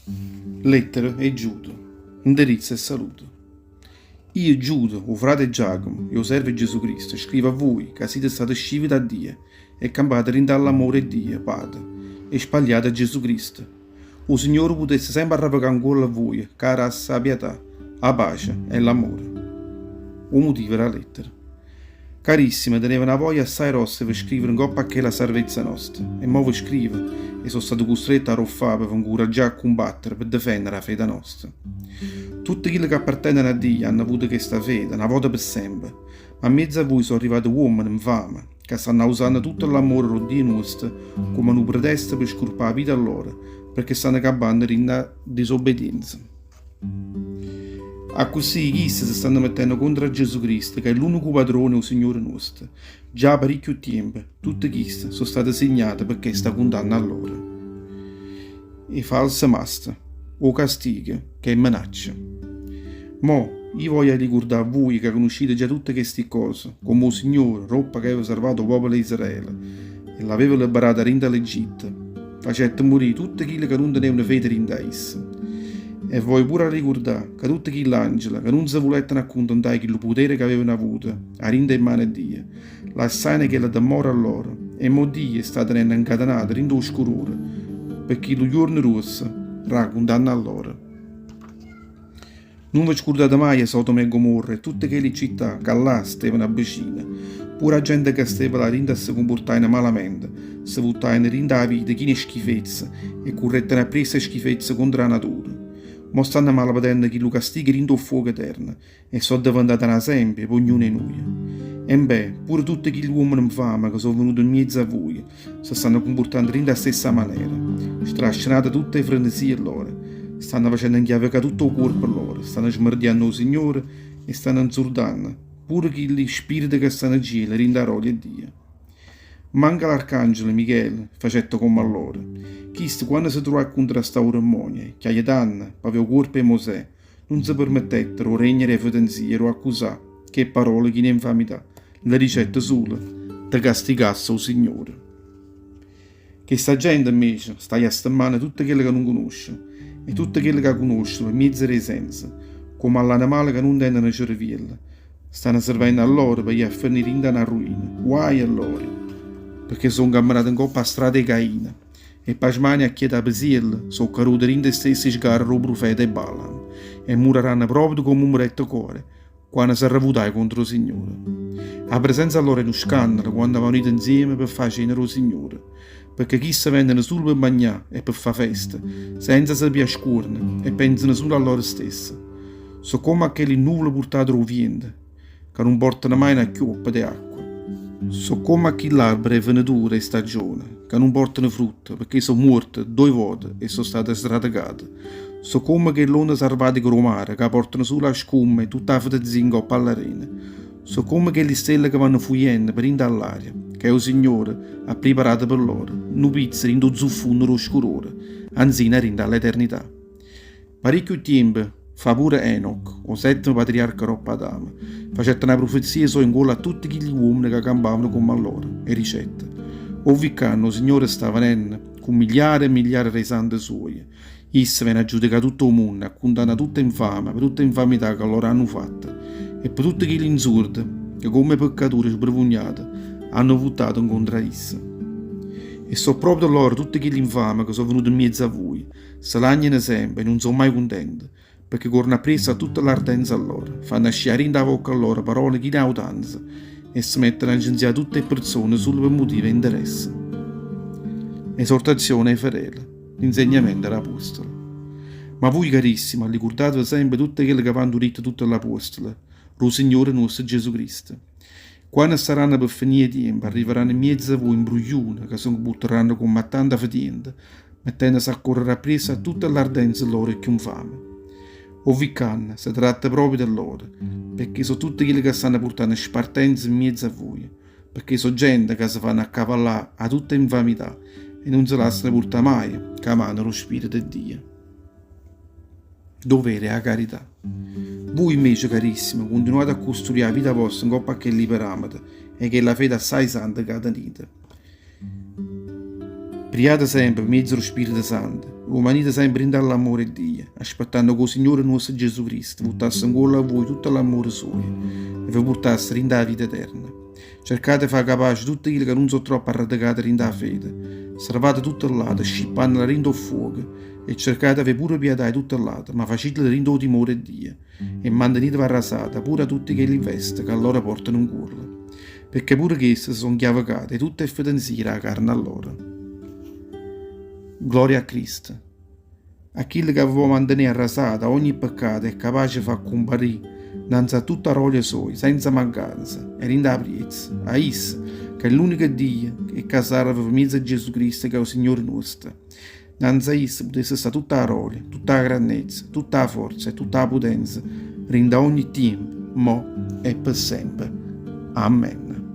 Lettera 'e Giuda. Indirizzo e saluto. Io, Giuda, 'o frate 'e Giacomo e 'o servo 'e Gesù Cristo, scrivo a vui ca site state scivete 'a Dio e campate dint' 'a ll'amore 'e Dio, Pate, e spagliate a Gesù Cristo. 'O Signore putesse sempe arrevecà 'ncuollo a vuje cu 'a grazia, 'a pietà, 'a pace e l'ammore. 'O mutivo d' 'a lettera. Carissime, tenevo na voglia assaje grossa 'e ve scrivere 'ncopp' a chella sarvezza nosta, e mo ve scrivo, e so' stato custretto a 'o ffà pe ve 'ncuraggià a cumbattere pe difennere 'a fede nosta. Tutte chille che apparteneno a Dio hanno avuto chesta fede, na vota pe sempe, ma 'mmiezzo a vuje so' arrivate uommene 'nfame, ca stanno ausanno tutto l'ammore d' 'o Dio nuosto comme nu pretesto pe scurpà 'a vita lloro, pecché stanno campanno dint' 'a disobbedienza. Accussì chiste se stanno mettenno contro a Gesù Cristo, ca è l'unico padrone e 'o Signore nuosto. Già 'a paricchio tiempo, tutte chiste so' state signate pe chesta cundanna a lloro. 'E false maste, 'o castigo ca 'e minaccia. Mo, io voglio allicurdà a vuje ca cunuscite già tutte chesti ccose, comme 'o Signore, roppo ca aveva salvato 'o popolo 'e Israele e l'aveva liberato 'a dint' 'a l'Egitto, Facette murì tutte chille ca nun tenevano fede dint' 'a isso. E voglio pure arricurdà ca tutte chill'angele ca nun se vulettero accuntentà 'e chillu putere ca avevano avuto 'a dint' 'e mmane 'e Dio, lassajeno chella demmora lloro e mo Dio 'e sta tenenno ncatenate dint' 'o scurore pe chillu juorno gruosso d' 'a cundanna lloro. Nun ve scurdate maje 'e Sodoma e Gomorra e tutte chelli città ca là stevano avvicine. Pure 'a gente ca steva là dinto se cumpurtajeno malamente, se vuttajeno dint' 'a vita chine 'e schifezze e currettero appriesso 'e schifezze contro 'a natura. Mo stanno malapetenno chillu castigo dint' 'o ffuoco eterno e so' diventate n'asempio pe ognuno 'e nuje. Embè, pure tutte chill'uommene 'nfame ca so' venute 'mmiezzo a vuje se stanno cumpurtanno dint' 'a stessa manera, strascenate tutt' 'e frenesie lloro, stanno facenno 'nchiavecà tutto 'o cuorpo lloro, stanno smerdianno 'o Signore e stanno 'nzurdanno pure chilli spirite ca stanno 'ncielo dint' 'a rolia 'e Dio. Manco l'arcangelo Michele facette comm'a lloro. Chisto quanno se truvaje a cuntrastà 'o demmonio, chiaietanno p'avè 'o cuorpo 'e Mosè, nun se permettette d' 'o regnere 'e fetenzie e d' 'o accusà ch' 'e parole chine 'e 'nfamità. Le dicette sulo, Te castigasse 'o Signore. Chesta gente, invece, sta jastemmanno tutte chelle ca nun cunosce e tutte chelle ca cunosce pe mmiezzo d' 'e sense, comme a ll'anemale ca nun teneno cerviello, stanno servenno a lloro pe jì a fernì dint' a na ruina. Guai a lloro! Pecché so' 'ncammenate 'ncopp' 'a strada 'e Caino e p' 'a smania a chiedere 'a pesiella so' cadute dint' 'e stesse sgarre d' 'o prufeta 'e Balaam e murarranno proprio comme murette Core quanno s'arrevutaje contro 'o Signore. A presenza lloro è nu scannalo quanno v'aunite 'nzieme pe fà 'a cena d' 'o Signore, pecché chiste veneno sulo pe magnà e pe fà festa, senza se pijà scuorno e penzano sulo a lloro stesse. So' comme a chelli nuvole purtate d' 'o viento, ca nun portano maje na chiuoppa de acqua. So' comme a chill'arbere 'e fenetura 'e staggione, ca nun portano frutto, pecché so' muorte doje vote e so' state sradecate. So' comme chell'onne sarvatiche d' 'o mare ca portano sulo 'a scumma e tutta 'a fetenzia 'ncopp' a ll'arena. So' comme chelli stelle ca vanno fujenno pe dint' 'a ll'aria, ca 'o Signore ha priparato pe lloro nu pizzo dint' 'o zuffunno d' 'o scurore, anzino a dint' 'a ll'eternità. Paricchiu tiempo fa pure Enoch, 'o settimo patriarca doppo Adamo, facette na prufezia soja 'ncuollo a tutte chilli uommene ca campavano comm'a lloro, e dicette, 'O vi ccanno, 'o Signore sta venenno cu migliare e migliare d' 'e sante suoje. Isso vene a giudecà tutto 'o munno, a cundannà tutt' 'e 'nfame pe tutt' 'e 'nfamità ca lloro hanno fatto e pe tutte chilli 'nzurde ca comm' 'e peccature sbrevugnate hanno vuttato 'ncontr'a isso. E so' proprio lloro tutte chilli 'nfame ca so' venute 'mmiezzo a vuje, Se lagneno sempe e nun so' mai cuntente, pecché corrono appriesso a tutta ll'ardenza lloro, fanno ascì 'a dint' 'a vocca lloro parole chine 'e autanza e se mettono a 'ncenzià tutte 'e pperzone sulo pe mutive 'e 'nteresse. Esortazione a 'e fedele, l'insegnamento d' 'apuostolo. Ma vuje carissime, allicurdateve sempe tutte chello ca v'hanno ditto tutte ll'apuostole d' 'o Signore nuosto Gesù Cristo. Quanno saranno pe fenì 'e tiempe, arrivaranno 'mmiez'a vuje 'mbrugliune ca se 'ncupurtarranno comm'a tanta fetiente, mettennose a correre appriesso a tutte ll'ardenze lloro cchiù 'nfame. O vi ccanno, se tratta proprio de lloro, pecché so' tutte chille ca stanno purtanno spartenze 'mmiez'a vuje, pecché so' gente ca se fanno accavallà 'a tutte 'e 'nfamità e nun se lassano purtà maje cu 'a mano d' 'o Spirito 'e Dio. Dovere è 'a carità. Vui invece, carissime, cuntinuate a custruì 'a vita vosta 'ncopp' a chelli peramete 'e chella fede assai santa ca tenite. Priate sempe pe miezo d' 'o Spirito Santo, rumanite sempe dint' 'a ll'ammore 'e Dio, aspettanno ca 'o Signore nuosto Gesù Cristo vuttasse 'ncuollo a vuje tutto l'ammore suojo e ve purtasse dint' 'a vita eterna. Cercate 'e fa capace tutte chille ca nun so' troppo arradecate dint' 'a fede. Sarvate tutte ll'ate, scippannole dint' 'o ffuoco, e cercate 'e avè pure pietà 'e tutte ll'ate, ma facitelo dint' 'o timore 'e Dio. E manteniteve arrasate pure 'a tutte chelli veste ca lloro portano 'ncuollo, pecché pure cheste se so' 'nchiavecate 'e tutte 'e fetenzie d' 'a carna lloro. Gloria a Cristo! A chillo ca ve vo' mantenè arrasate 'a ogni peccato e è capace 'e fa cumparì 'nnanze a tutta 'a rolia soja, senza mancanza, e dint' 'a priezza, a Isso, ca è l'unico Dio e ca sarva pe miezo 'e Gesù Cristo ca è 'o Signore nuosto. 'Nnanze a Isso putesse sta tutta 'a rolia, tutta 'a grannezza, tutta 'a forza e tutta 'a putenza, dint' 'a ogni tiempo, mo' e pe sempe. Amen.